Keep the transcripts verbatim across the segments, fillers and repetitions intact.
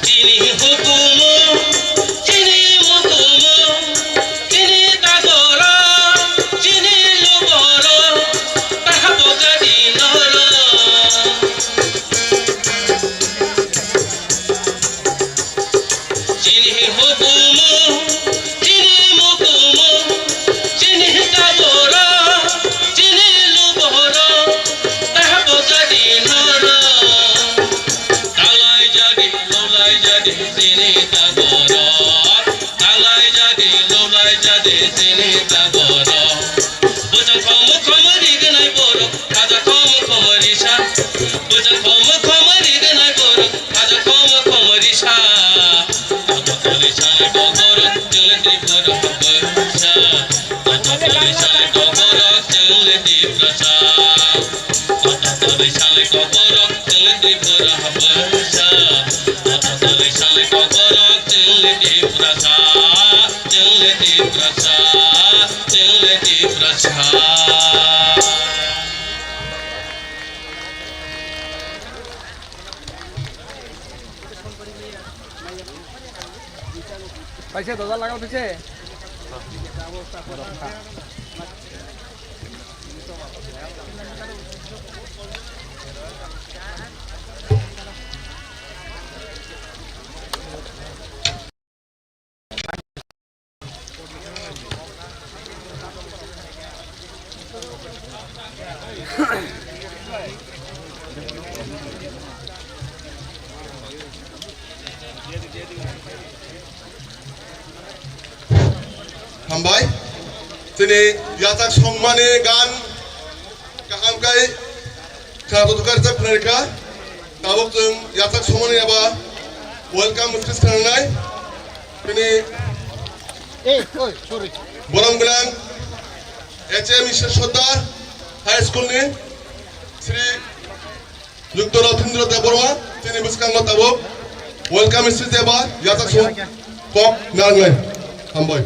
Chini hukumu, chini mukumu, chini tagoro, chini luboro, taha bojadi noro. Chini hukumu, chini mukumu, chini taboro, chini luboro, taha bojadi noro. Talai jadi, lulai jadi, chini taboro. Talai jadi, lulai jadi, chini taboro. Bwsang khomo khomo rignai borok, khaja khomo khomo risa. Bwsang khomo khomo rignai borok, khaja khomo khomo risa. Khaja khomo risanai kokborok, chwngno Tripura bwsa. Khaja khomo risanai kokborok, chwngno Tiprasa. Khaja khomo risanai kokborok, chwngno Tripura bwsa. Khaja khomo risanai kokborok, chwngno Tiprasa. Chwngno Tiprasa. Chwngno Tiprasa. Paisa dosa laga paisa. Hambai. Chini yachak songmani gan kaham kai khna butukar jak khna rikha. Tabuk chwng yachak songmani eba welcome speech khnanai. Chini Ei, oi, sorry. Borom gwnang H M Ishwar Sardar High School ni Sri Yukto Rathindra Debbarma, chini bwskango tabuk welcome speech eba yachak song kok narwknai. Hambai.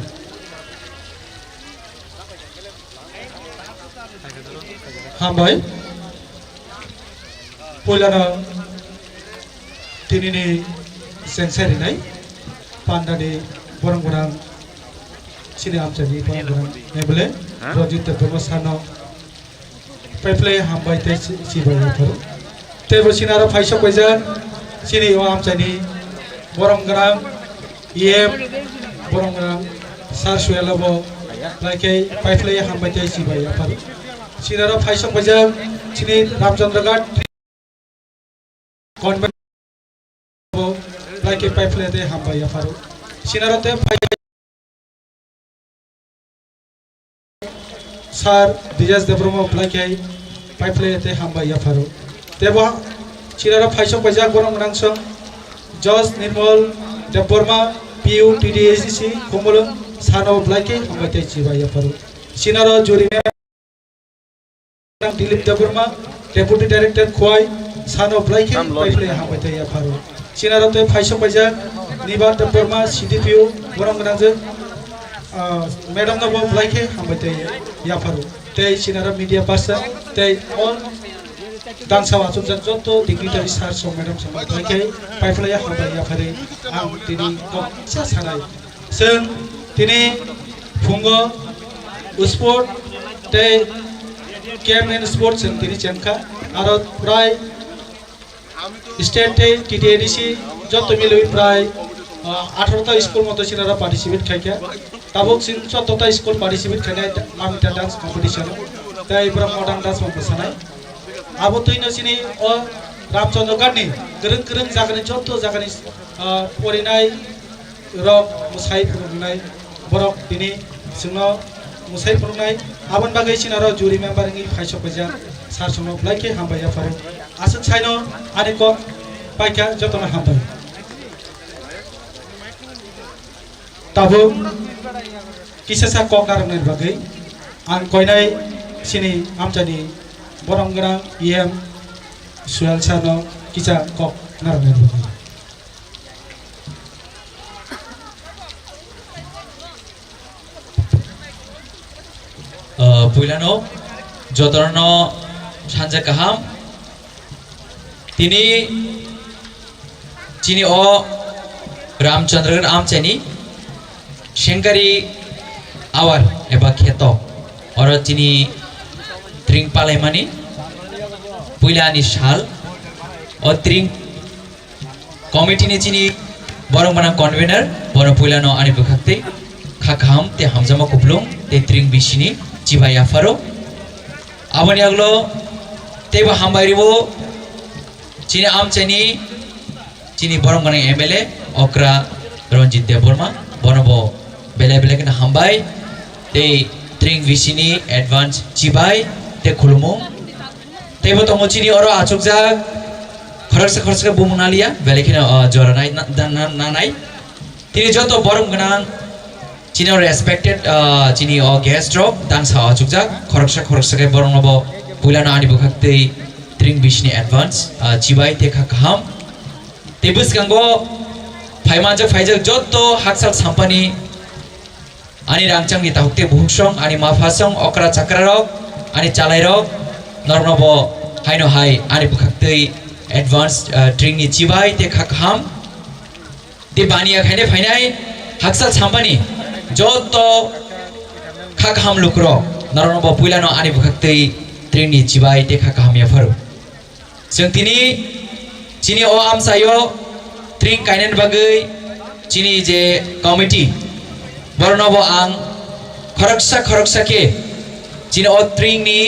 Hambai. Puilano tinini sengsa rinai pandani borong gwnang chini amchaini borong gwnang M L A Rajit Debbarma sano Paiplai hambai tei si-, sibai yapharo. Tei bo sinaro phaisok paijak chini o amchaini borom gwnang E M borom gwnang Sir Suelo bo laikai paiplai hambai tei sibai yapharo. Sinaro phaisok paijak chini Ramchandra Ghat Convent bo laikai paiplai tei hambai yapharo. Sinaro tei phai Sir Dijesh Debbarma belai khe paiplai tei hambai yapharo. Tebo chiraro phaisok paijak borok mwnangsong Josh Nirmal Debbarma, P U T D A C C Khumulwng sano belai khe hambai tei chibai yapharo. Sinaro juri Dilip Debbarma, Deputy Director Khowai, sano belai khe paiplai hambai tei yapharo. Sinaro tei phaisok paijak Nibar Debbarma, C D P O, borok gwnangjak, ah, madam no bo belai khe hambai tei yapharo. Tei sinaro media person tei all dangsa achukjak joto dignitary sir song madam song belai khe paiplai hambai yaphari ang tini kok sa sanai. Chwng tini phungo sport tei camp and sport chwng tini chengkha. Aro prai state tei T T A D C joto milwi prai, ah, atharo ta school moto sinara participate khaikha. Tabuk chwng chotto ta school participate khainai mamita dance competition tei borok modern dance bo bwsanai. Abo twino chini o Ramchandra Ghat ni kwrwng kwrwng jagani joto jagani, ah, porinai rok mwsai phunuknai borok tini chwngno mwsai phunuknai. Aboni bagwi sinaro juri member wngwi phaisok paijak sir chwngno belai khe hambai yapharo. Aswk saino ani kok paikha jotono hambai. Tabuk kisasa kok narwknai bagwi ang koinai chini amchaini borom gwnang E M Suel sir no kisa kok narwknai bagwi. Puilano jotono sanja kaham. Tini chini o Ramchandra Amchaini Sengkari awar eba kheto oro chini tring palaimani puilani sal o tring committee ni chini borok mana convener bono puilano ani bwkhaktwi kha kaham tei hamjakma kuplung tei tring bisini chibai apharo. Aboni aglo teibo hambai ribo chini amchaini chini borok gwnang M L A okra Ranjit Debbarma, bono bo belai belai kheno hambai tei tring bisini advance chibai tei khulumung. Teibo tongo chini oro achukjak khoroksa khoroksa bumung naliya belai kheno, ah, jora nai na, na, na, nanai. Tini joto borom gwnang chini o respected, ah, chini o guest rok dangsa o achukjak khoroksa khoroksa khe borokno bo puilano ani bwkhaktwi tring bisini advance, ah, chibai tei kha kaham. Tei bwskango phaimanjak phaijak joto hakchal sampani ani rangchangni takhuk tei bukhuk song, ani mapha song, okra chakra rok, ani chalai rok, norokno bo haino hai ani bwkhaktwi advance, ah, tringni chibai tei kha kaham. Tei baniya khainai phainai hakchal sampani joto kha kaham lukurok norokno bo puilano ani bwkhaktwi tringni chibai tei kha kaham yapharo. Chwng tini chini o amchaio tring kainani bagwi chini je committee, borokno bo ang khoroksa khoroksa khe chini o tringni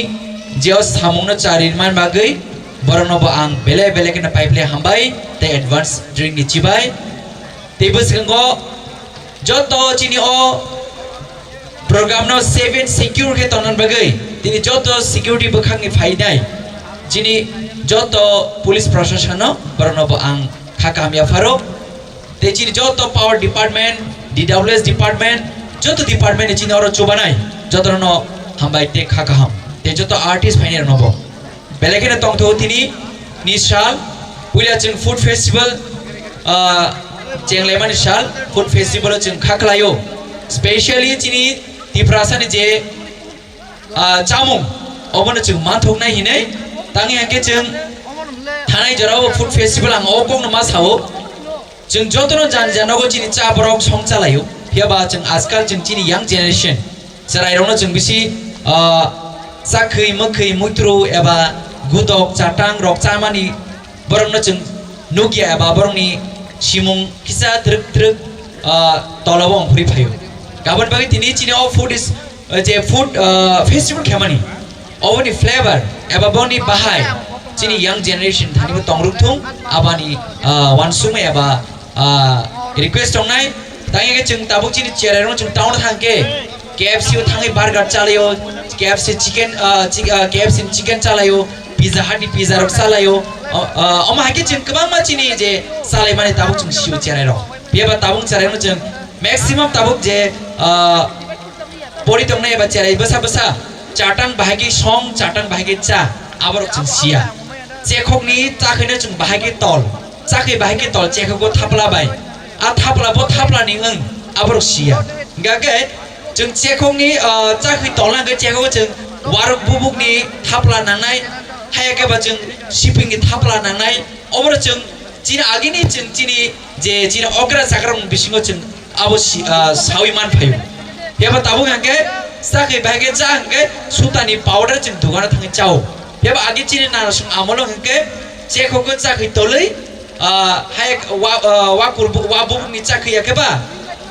je o samungno chari man bagwi borokno bo ang belai belai kheno paiple hambai tei advance tringni chibai. Tei bwskango joto chini o program no safe and secure khe tongna bagwi tini joto security bwkhakni phainai chini joto police prashasan no borokno bo ang kha kaham yapharo. Tei chini joto power department, D W S department, joto department ni chini oro chubanai jotono hambai tei kha kaham tei joto artist phainai rokno bo. Belai kheno tongthogo tini ni sal, puila chwng food festival, ah, chenglaimani sal, food festival o chwng kha khlaio. Specially chini Tiprasani je, ah, chamung, obono chwng manthoknai hinwi, tangwi hwnkhe chwng thanai jorao food festival ang o kokno ma sao. Chwng jotono jani jani nogo chini cha borok song chalaio. Phiya ba chwng ajkal chwng chini young generation chwrairokno chwng bisi, ah, chakhwi mwkhwi muitru eba gudok chatang rok chamani borokno chwng nukya eba borokni simung kisa twrwk twrwk, ah, tolabo ongkhorwi phaio. Aboni bagwi tini chini o food is, eh, je food, ah, festival khaimani, oboni flavor eba boni bahai chini young generation thani bo tongrok thung, abani, ah, uansukma eba, ah, request tongnai. Tangwi khe chwng tabuk chini chwrairok chwng town thang khe K F C o thangwi burger chalaio, K F C chicken, ah, chi-, ah, K F C ni chicken chalaio, Pizza Hut ni pizza rok chalaio. O, ah, omo hai khe chwng kwbangma chini je chalaimani tabuk chwng sio chwrairok. Phiya ba tabuk chwrairok chwng maximum tabuk je, ah, pori tongnai eba cherai bwsa bwsa chatang bahai khe song, chatang bahai khe cha, aborok chwng sia. Chekhokni chakhwino chwng bahai khe tol, chakhwi bahai khe tol chekhogo thapla bai. A thapla bo thapla ni wng, aborok sia. Hingkha khe chwng chekhokni, ah, chakhwi tolna hwnkhe chekhogo chwng warok bubukni thapla nangnai, haya khe ba chwng sipingni thapla nangnai. Oborok chwng chini agini chwng chini je chini okra chakra rok bisingo chwng abo si, ah, sawi man phaio. Phiya ba tabuk hwnkhe chakhwi bahai khe cha hwnkhe sutani powder chwng dukano thangwi chao. Phiya ba agi chini narasong amolo hwnkhe chekhokgo chakhwi tolwi, ah, hai wa, ah, wa kurbu-, wa bubukni chakhwi ya khe ba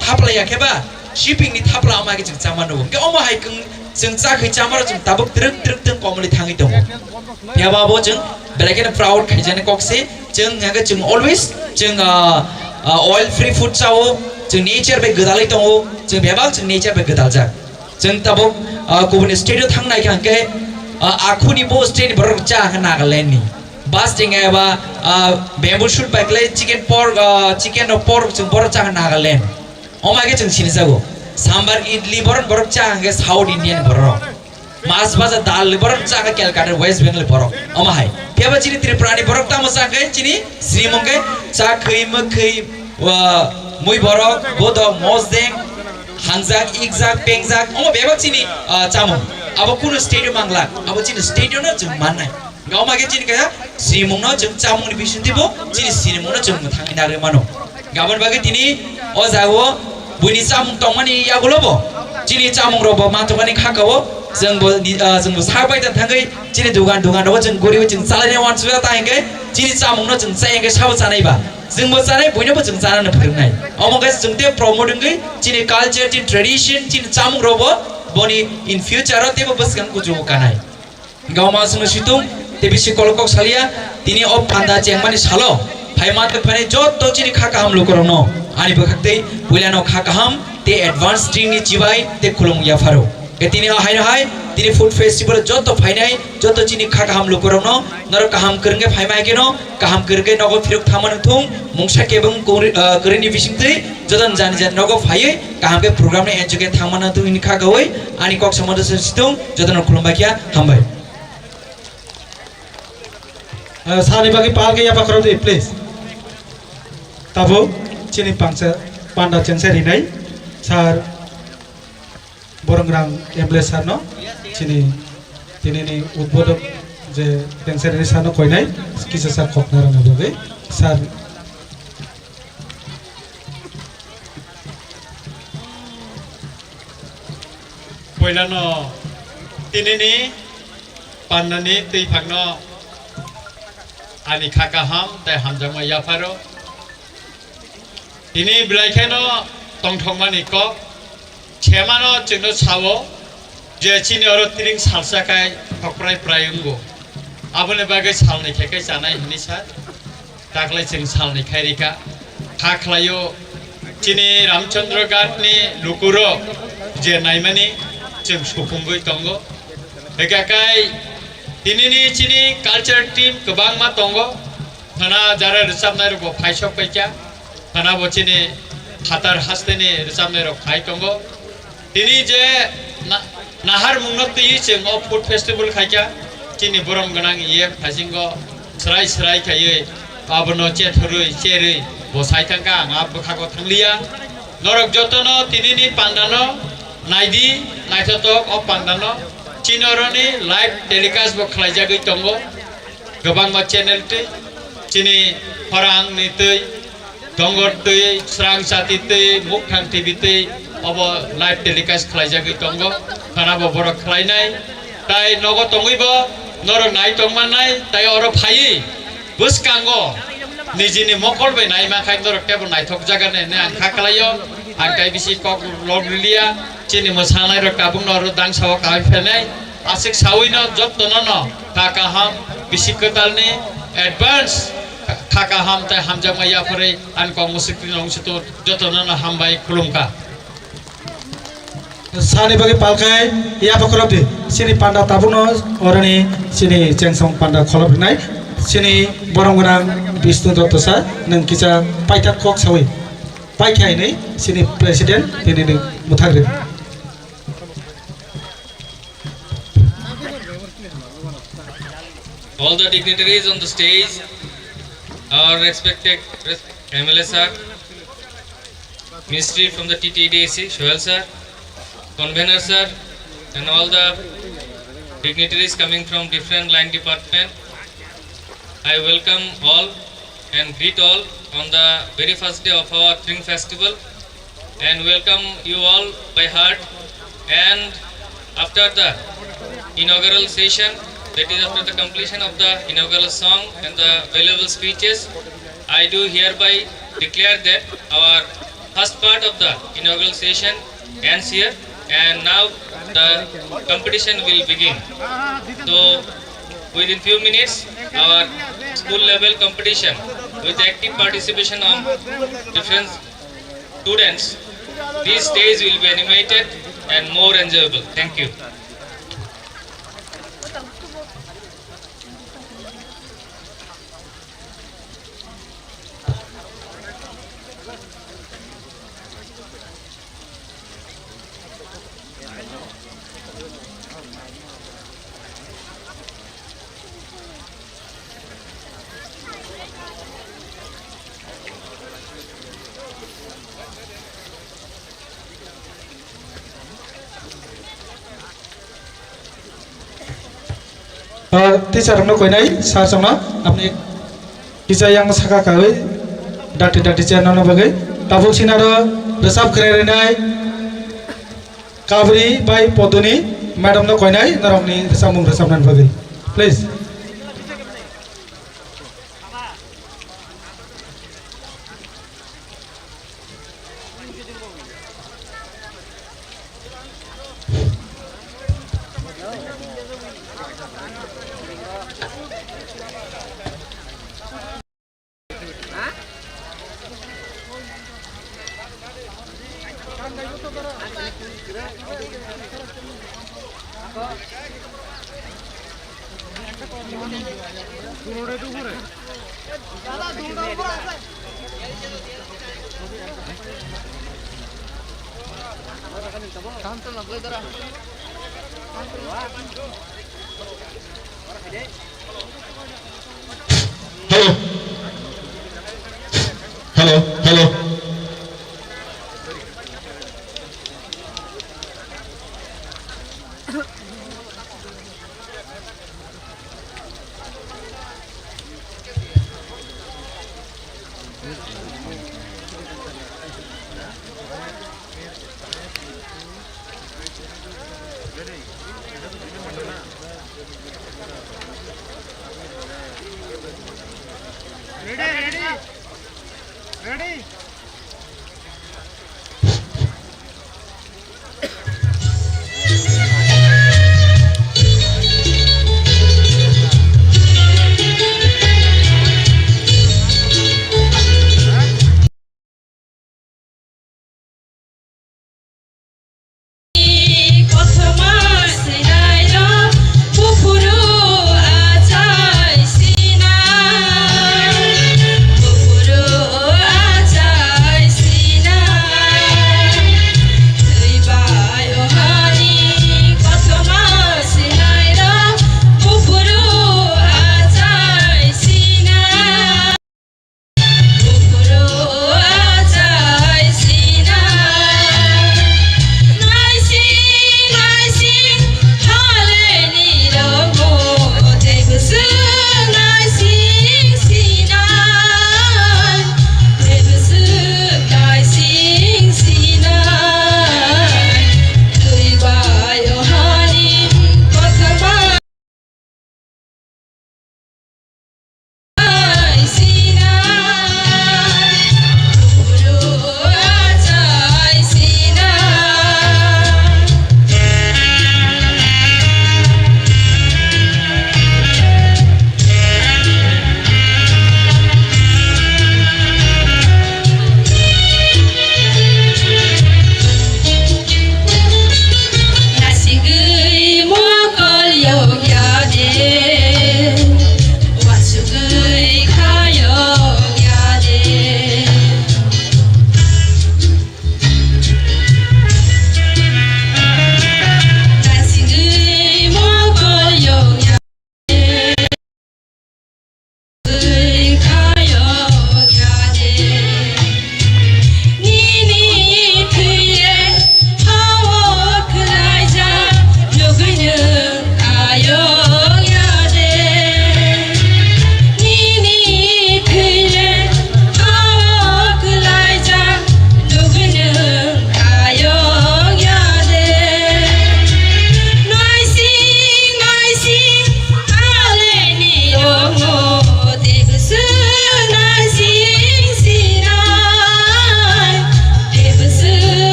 thapla ya khe ba sipingni thapla ama khe chwng chama nugo. Hwnkhe omo hai kwng chwng chakhwi chamaro chwng tabuk twrwk twrwk twng komoli thangwi tongo. Phiya ba bo chwng belai kheno proud khaijani kok se. Chwng hwnkhe chwng always chwng, ah, ah, oil free food chao, chwng nature bai gwdalwi tongo, chwng bebak chwng nature bai gwdaljak. Chwng tabuk, ah, kubun state o thang nai kha hwnkhe, ah, akhuni bo state ni borok cha hwnkhe Nagaland ni. Bas chwng eba, ah, bamboo shoot bai kwlai chicken pork, ah, chicken rok pork chwng borok cha hwnkhe Nagaland. Omo hai khe chwng sinijago. Sambar idli borok borok cha hwnkhe South Indian borok. Mas baja dal ni borok cha khe Calcutta, West Bengal ni borok. Omo hai. Phiya ba chini Tripura ni borok tamo cha khe chini srimung khe chakhwi, mwkhwi, wa, mui borok, bodok, mosdeng, hangjak, ikjak, pengjak. Omo bebak chini, ah, chamung. Abo kunu state o manglak, abo chini state o no chwng mannai. Gao ma khe chini kaya srimung no chwng chamung ni bising twi bo chini srimung no chwng mwthangwi narwi mano. Gabon bagwi tini o jaga o buini chamung tongmani yagulo bo chini chamung rok bo ma tongmani khaka o chwng bo ni, ah, chwng bo sak bai ta thangwi chini dugan dugan rogo chwng guriwi chwng chalaina wansukya ta hinkhe chini chamung no chwng chaya hinkhe sabo chanai ba. Chwngbo chanai, buinobo chwng chanani phwrwngnai. Omo khe chwng tei promote wngwi chini culture, chini tradition, chini chamung rokbo boni in future o teibo bwskang kuchugo kanai. Gao ma chwngno situng tei bisi kolok kok salia, tini o panda chengmani salo phaima tei phainai jotto chini kha kaham lukurokno ani bwkhak tei puilano kha kaham tei advance tringni chibai tei khulumung yapharo. Khe tini o haino hai, tini food festival joto phainai, joto chini kha kaham lukurokno, norok kaham kwrwngkhe phaima hai kheno, kaham kwrwngkhe nogo phirok thangma nangthung, mungsa kebeng kwrwi-, ah, kwrwini bisingtwi, joto jani jani nogo phaiwi, kaham khe program no enjoy khe thangma nangthung hini kha kawi, ani kok samano se situng, jotono khulumbai khe hambai. Ah, sani bagwi pal khe yapha khorokdi, please. Tabuk chini pangsa panda chengsa rinai, sir. Borok rang M L A sir no chini tinini udbodok je tengsa rini sir no koinai kisa sir kok narwkna bagwi sir. Poilano tinini pandani twi phangno ani kha kaham tei hamjakma yapharo. Tini belai kheno tongthokmani kok, semano chwngno sao je chini oro tiring salsa khai khokprai prai wngo. Aboni bagwi salni khe khe chanai hwnwi sa, daklai chwng salni khai rika. Kha khlaio chini Ramchandra Ghat ni lukurok je naimani chwng supungwi tongo. Hwnkha khai tinini chini culture team kwbangma tongo. Khana jara rwchapnai rokbo phai sok paikha. Khana bo chini phatar hasteni rwchapnai rok phai tongo. Tini je na-, nahar mungno twi chwng o food festival khaikha. Chini borom gwnang E M phaisingo srai srai khaiwi abono chethurwi cherwi bo sai thangkha, ang a bwkhago thangliya. Norok jotono tinini pandano naidi, naithotok o pandano. Chini oroni live telecast bo khlaijagwi tongo. Kwbangma channel twi, chini Khorang ni twi, Dongor twi, Srang Chati twi, Mukthang T V twi, obo live telecast khlaijagwi tongo, khana bo borok khlainai. Tai nogo tongwi bo norok nai tongmannai, tai oro phaiwi bwskango nijini mokol bai nai mankhai norok teibo naithok jaga nai hwnwi ang kha khlaio. Ang tai bisi kok lok riliya, chini mwsanairok tabukno oro dangsa o kaham phainai. Aswk sawino jotono no kha kaham bisi kwtalni advance kha kaham tei hamjakma yapharwi ani kok mwswk twi nong situ jotono no hambai khulumkha. Sani bagwi palkhai yapha khorokdi sini panda tabukno oroni sini chengsong panda kholop rinai sini borom gwnang Bishnu Dotto sir nwng kisa paithak kok sawi paikha hinwi sini president tini nwng mwthang ri. All the dignitaries on the stage, our respected res-, M L A sir, Ministry from the T T D A C, Sohel sir, convener sir, and all the dignitaries coming from different line department, I welcome all and greet all on the very first day of our Tring Festival and welcome you all by heart. And after the inaugural session, that is after the completion of the inaugural song and the valuable speeches, I do hereby declare that our first part of the inaugural session ends here, and now the competition will begin. So, within few minutes, our school level competition with active participation of different students, these days will be animated and more enjoyable. Thank you. Ah, teacher rokno koinai, sir rokno, apni kisa yang saka kawi, dati dati chair nono bagwi. Tabuk sinaro resap khere rinai, Kabri bai Poduni madam no koinai, norokni resapmung resapnani bagwi. Please. Hello. Hello, hello. Ready, ready. Ready. Kothoma sinaino buphuru achai sina, buphuru achai sina, twi bai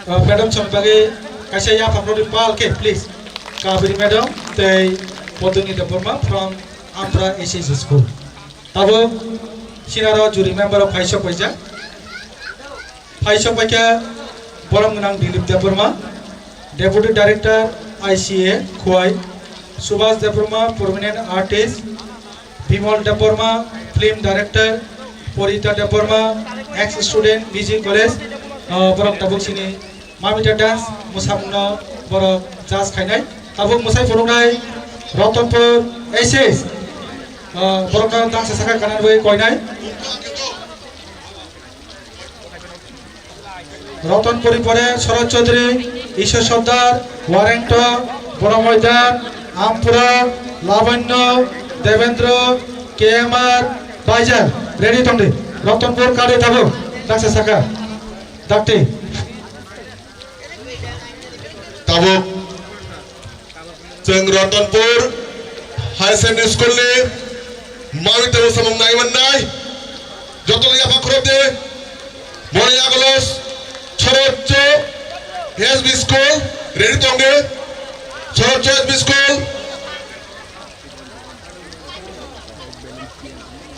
Uh, madam song bagwi kaisa yapha rodi pal khe, please. Kabiri madam tei Podoni Debbarma from Ampra S S School. Tabuk sinaro juri member rok phaisok paijak. Phaisok paikha borom gwnang Dilip Debbarma, Deputy Director I C A Khowai, Subhas Debbarma, Prominent Artist, Bimal Debbarma, Film Director, Porita Debbarma, ex student B G College, uh, borok tabuk sini Mamita dance mwsamungno borok judge khainai. Tabuk mwsai phunuknai Ratanpur S S, uh, borokno dance sakha kanarwi koinai. Ratanpuri pore Sharad Chaudhary, Ishwar Sardar, Warengta, Boromoidan, Ampura, Labanyo, Devendra, K M R, Baijal, ready tongdi. Ratanpur kari tabuk, daksa saka. Dakti. Tabuk. Chwng Ratanpur High Secondary School ni Mamita mwsamung nai mannai. Jotono yapha khurok de. Boni yagulo Sorocho S B School, ready tongdi. Sorocho S B School.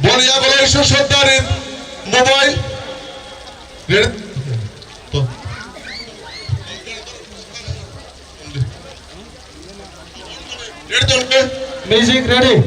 Boni yagulo Ishwar Sardar ni mobile. Ready? Ready to play? Music ready.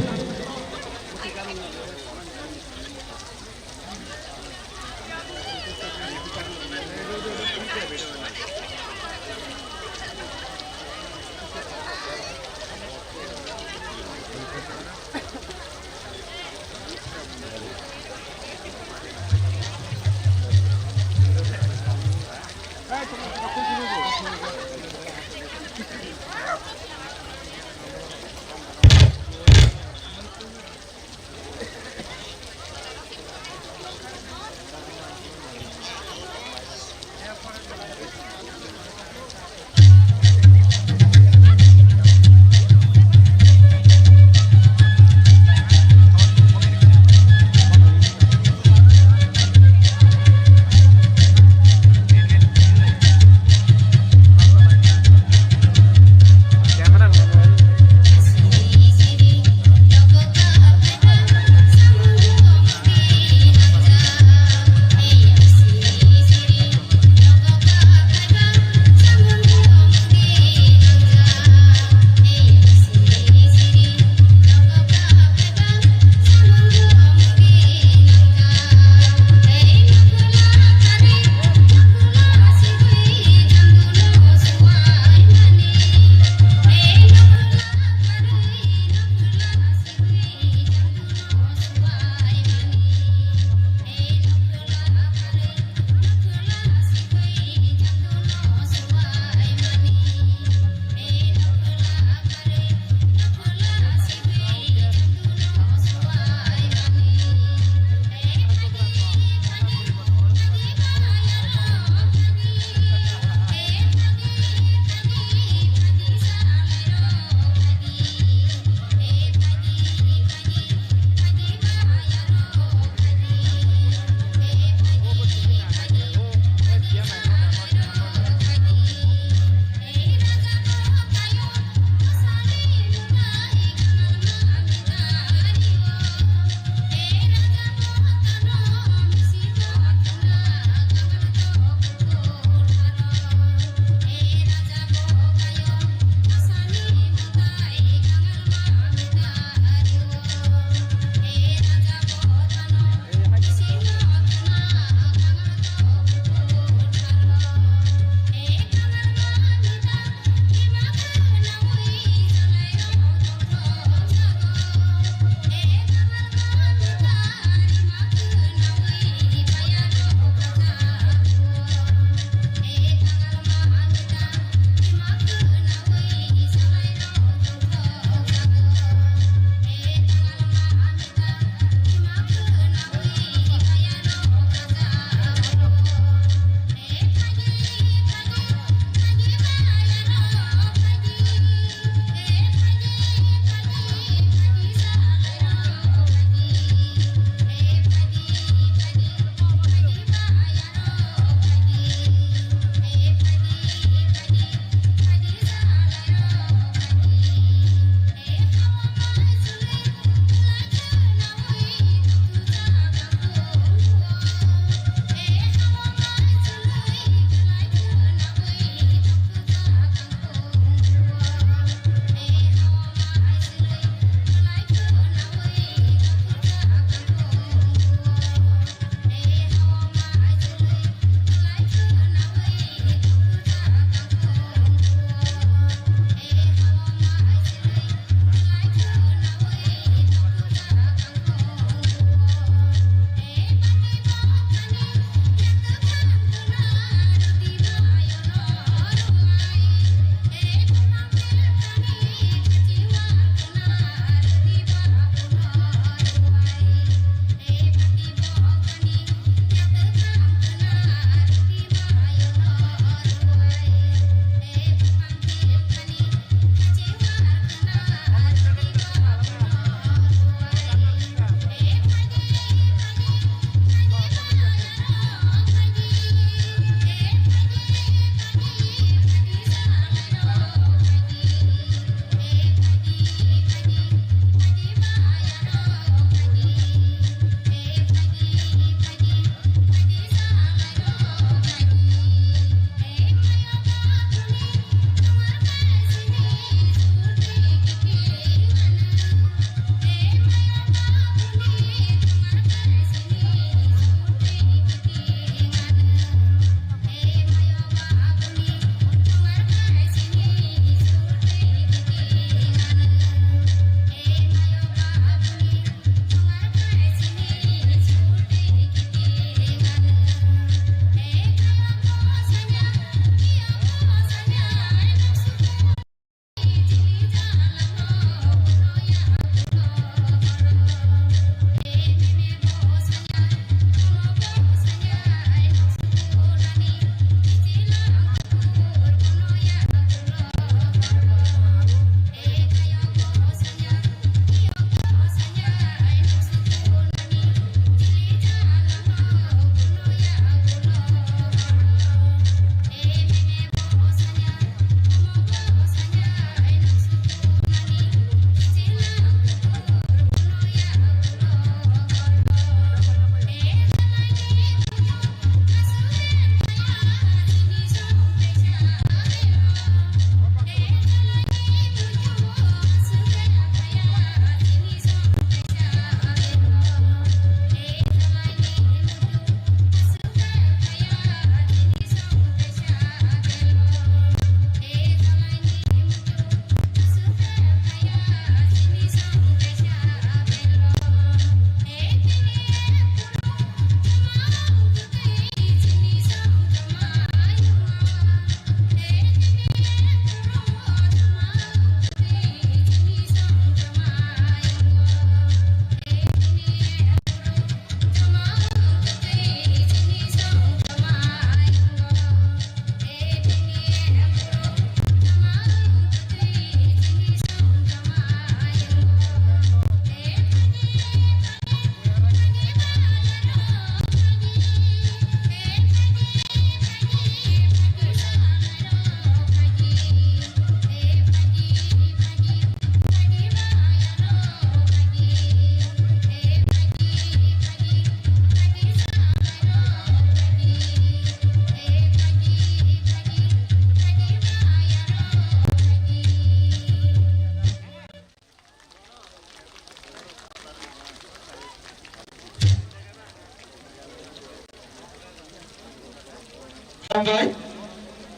Hambai,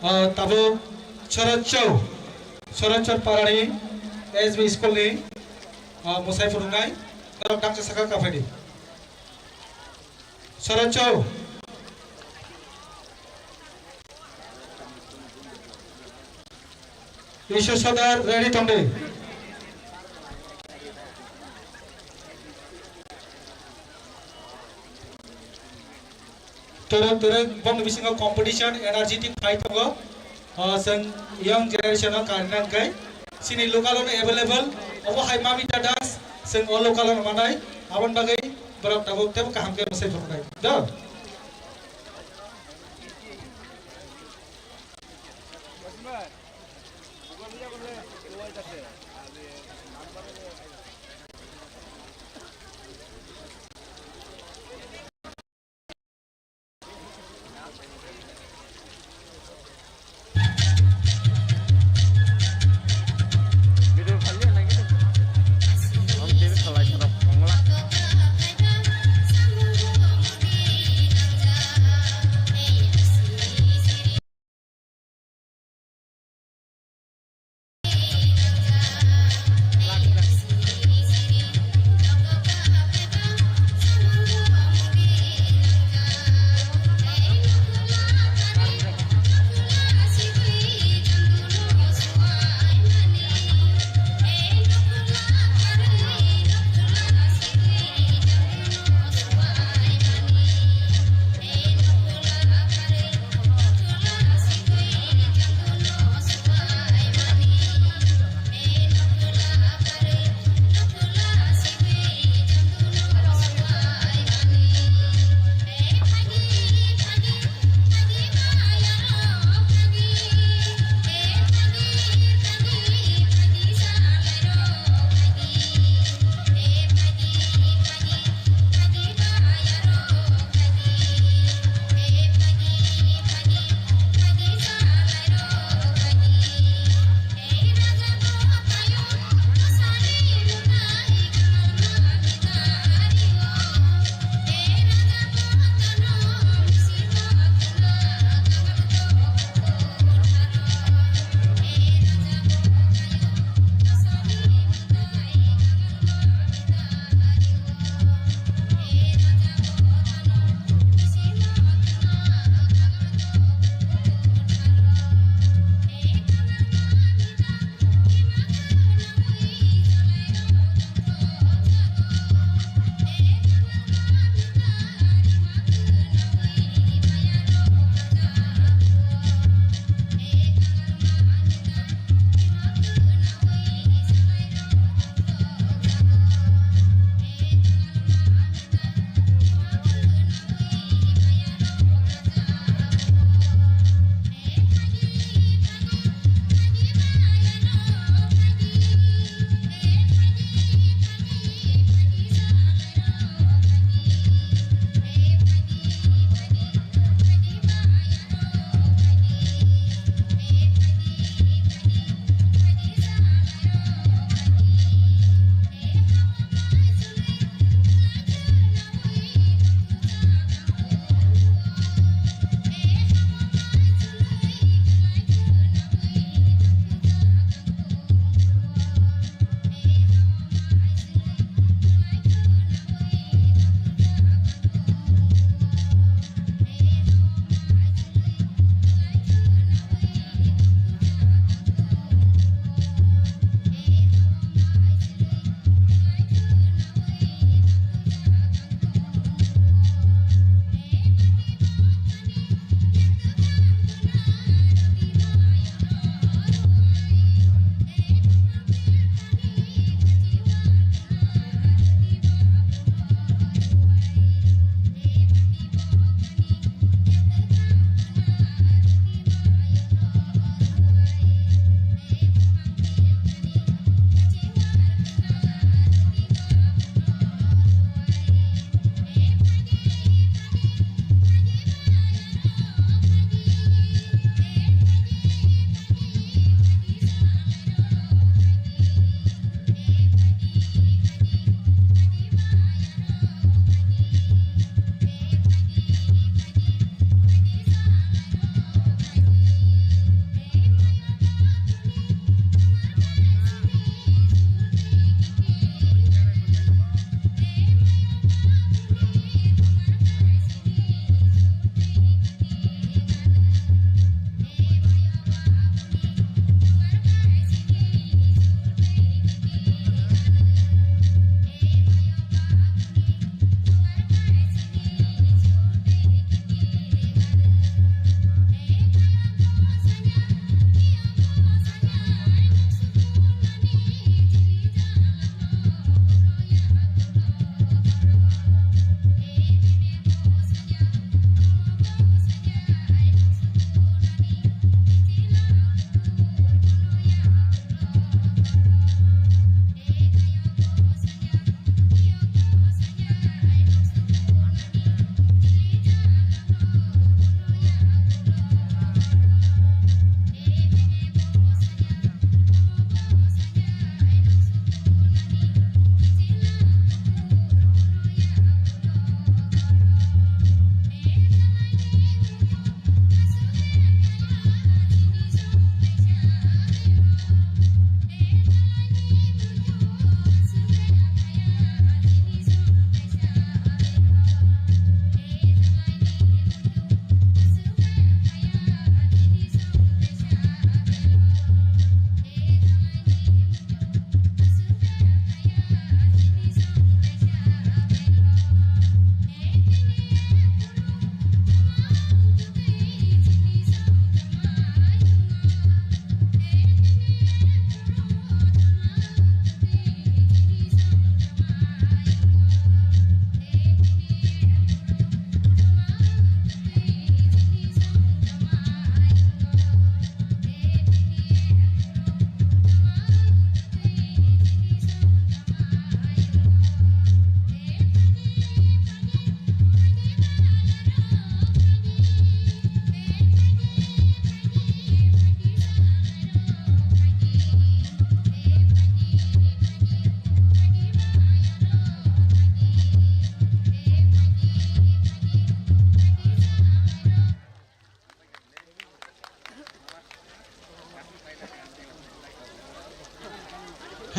ah, tabuk Chorachou, Chorachou parani S B school ni, ah, mwsai phunuknai, norok daksa saka kaphaidi. Chorachou. Iswar Sardar ready tongdi. Twrwk twrwk bongni bisingo competition, energetic fight tongo. O, chwng young generation o karina hwnkhe chini local o available, obo hai Mamita dance, chwng o local o manai, aboni bagwi borok tabuk tebo kaham khe mwsai phunuknai. Do?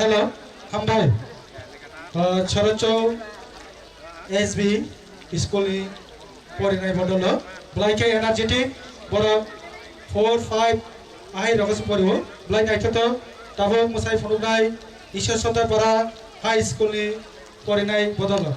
Hello, hambai. Uh, Chorochou S B school ni porinai bodolo. Belai khe energetic, borok four, five, ahai rogo se porio. Belai naithotok, tabuk mwsai phunuknai Ishwar Sodapara High School ni porinai bodolo.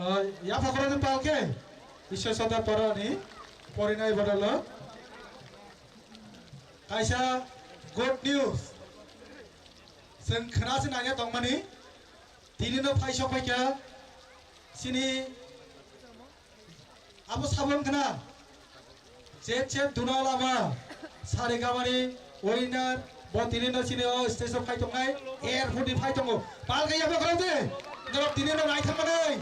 Ah, yapha khoroknwi palkhe Ishwar Sodar Parani porinai bodolo kaisa good news chwng khna se nangya tongmani. Tini no phaisok phaikha chini abo sabon khna. Jet jet duna lama sari kamani winner bo tini no chini o stage o phai tongnai, airport ni phai tongo. Pal kaya bo khorok de. Norok tini no naithok manai.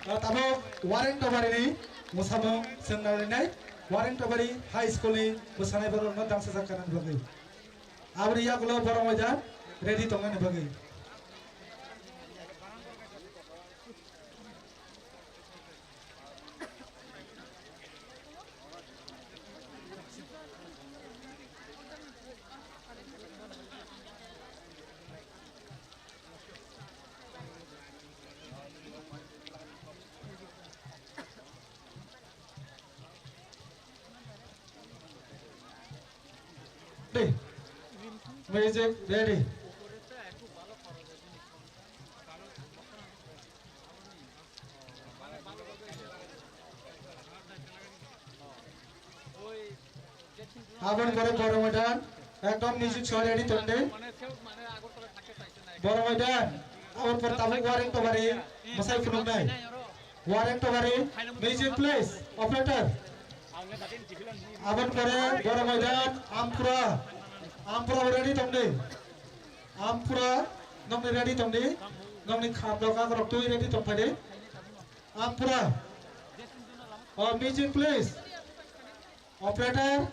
Tabok Wareng Tobari ni musamung chwng narinai. Wareng Tobari High School ni bwsanai borok no dangsa jak kanani bagwi. Aboni yagulo borok moida ready tongnani bagwi. Ready. Music ready. Aboni pore Boromoi Dan, ekdom music soi ready tongdi. Boromoi Dan, aboni pore tabuk Wareng Tobari, mwsai phunuknai. Wareng Tobari, music please, operator. Aboni pore Boromoi Dan, Ampura, Ampura ready tongdi. Ampura, nokni ready tongdi. Nokni khamrok akorok twi ready tongphaidi. Ampura. Oh, music please. Operator.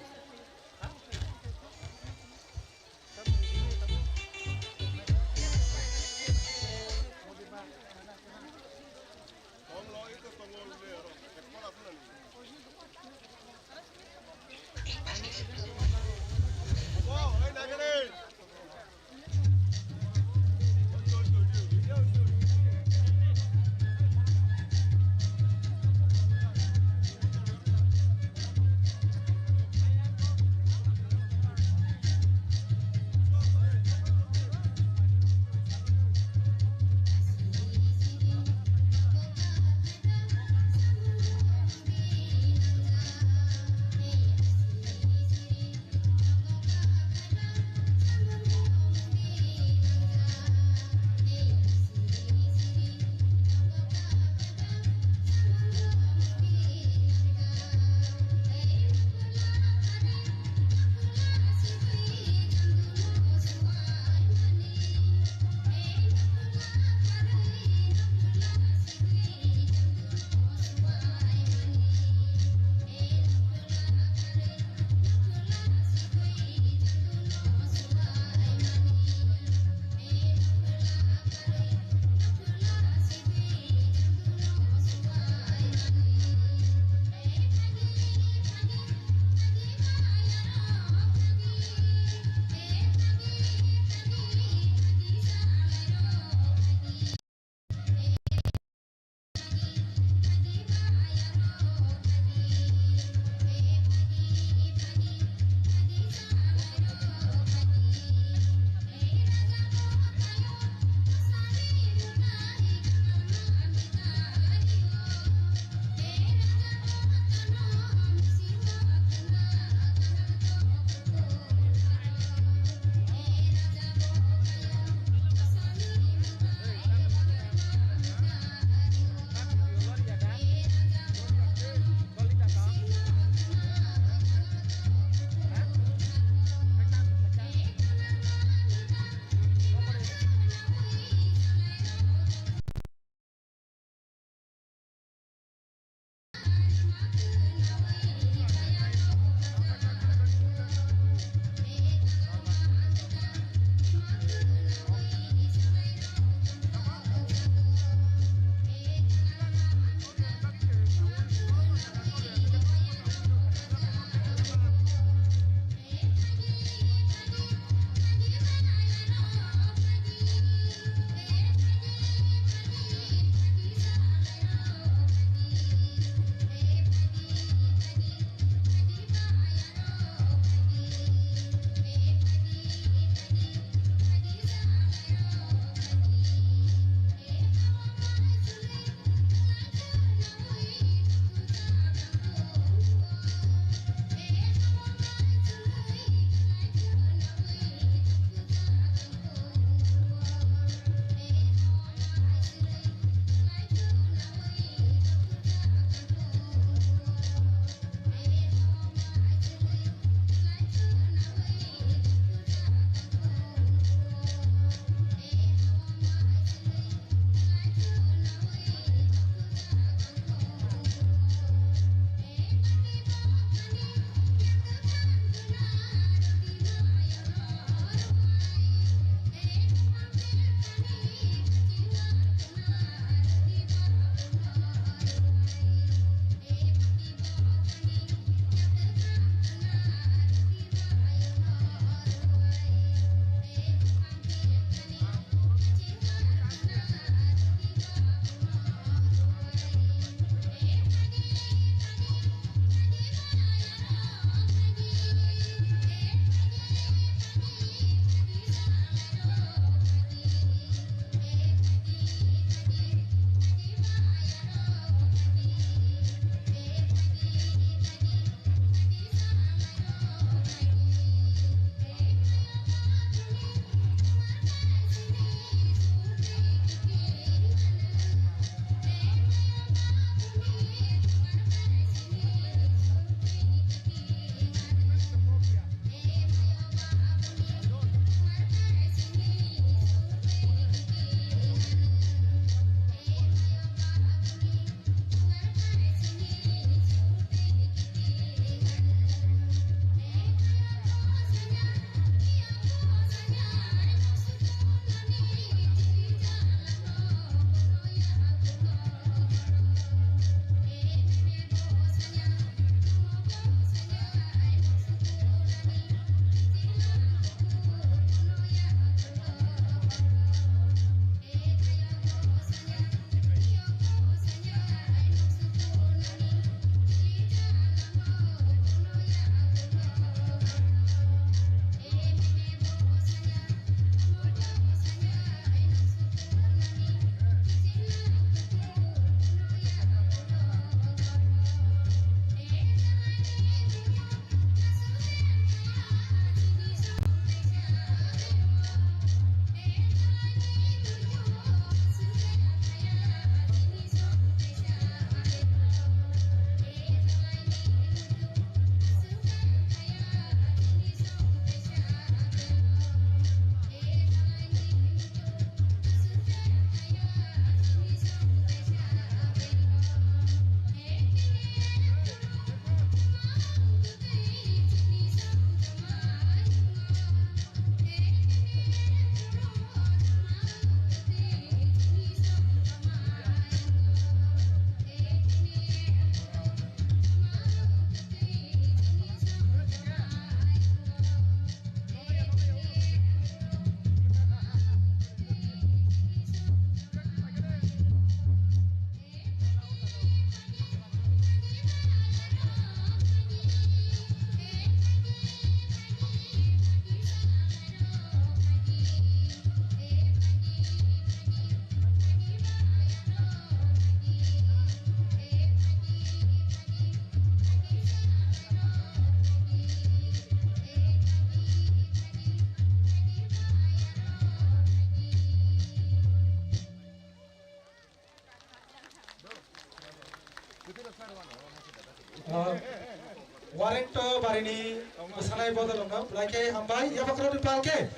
Warrant to barini sanai bodol no, belai khe hambai, yabakroni palke.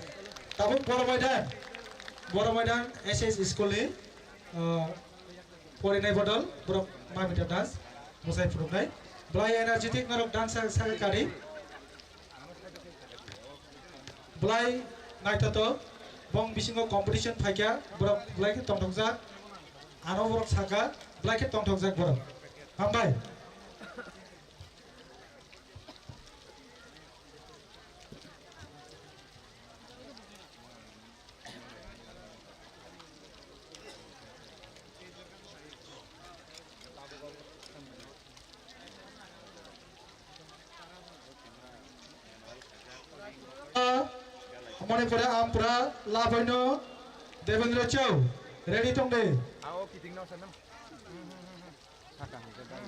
Tabuk Boro Maidan, Boro Maidan S S school ni, uh, porinai bodol, borok mamita dance, musai phuruknai. Belai energetic norok dance sa-, sa-, kari. Belai naithotok, bong bisingo competition phaikha, borok belai khe tongthokjak, ano borok sakha, belai khe tongthokjak borok. Hambai. Moni pore ampra laboino Devendra Chau ready tong de. Ao kiting no sanam. Saka hangke dai.